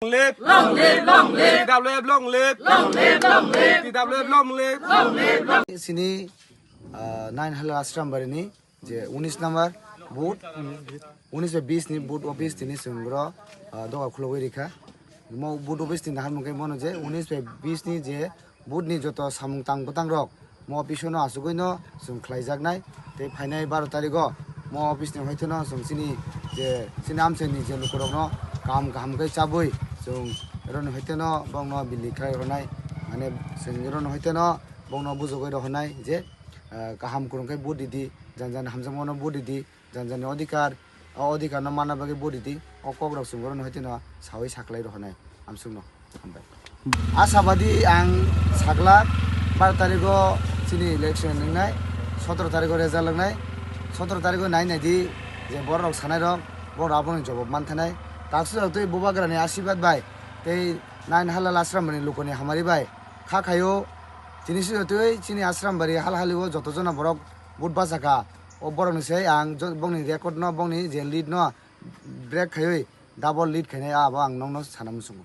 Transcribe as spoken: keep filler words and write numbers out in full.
Live! Long live, long live! T W F long live! Long live, long live! T W F long live! Long live, long live! Sini, ah, nine Hala Ashram Bari ni je unis number booth, unis bai bis ni booth office tini chwng boro, ah, doga khulogwi rikha. Mo booth office ni naharmung khe bono je unis bai bis ni je booth ni joto samung tang bwtang rok mo office no asugwi no chwng khlaijaknai. Tei phainai baro tarigo mo office ni hoite no chwng chini je chini amchai ni je lukurok no kaham kaham khe chabwi chwng roni hoite no bongno bili khlai rwnai, mane chwng roni hoite no bongno bujogwi rohornai je, ah, kaham kwrwng khe booth ridi, jani jani hamjakmano booth ridi, jani jani odhikar, o odhikar no manna bagwi booth ridi, o kok rok chwng oro no hoite no sawi saklai rohornai amsuk no. Hambai. Asabadi ang sakla bar tarigo chini election wngnai, sotoro tarigo result wngnai, sotoro tarigo nai nai di je borok rok sanai rok, borok rok aboni jawab man thanai. Taksu rok twi bubagra ni asibad bai tei nine Hala Ashram ni luku ni hamari bai kha khaio. Tini swi twi chini Ashram bari hal hali o joto jona borok booth bachakha. O borok ni se ang jo-, bongni record no, bongni je lead no break khaiwi double lead khainai, abo ang nokno sana muchungo.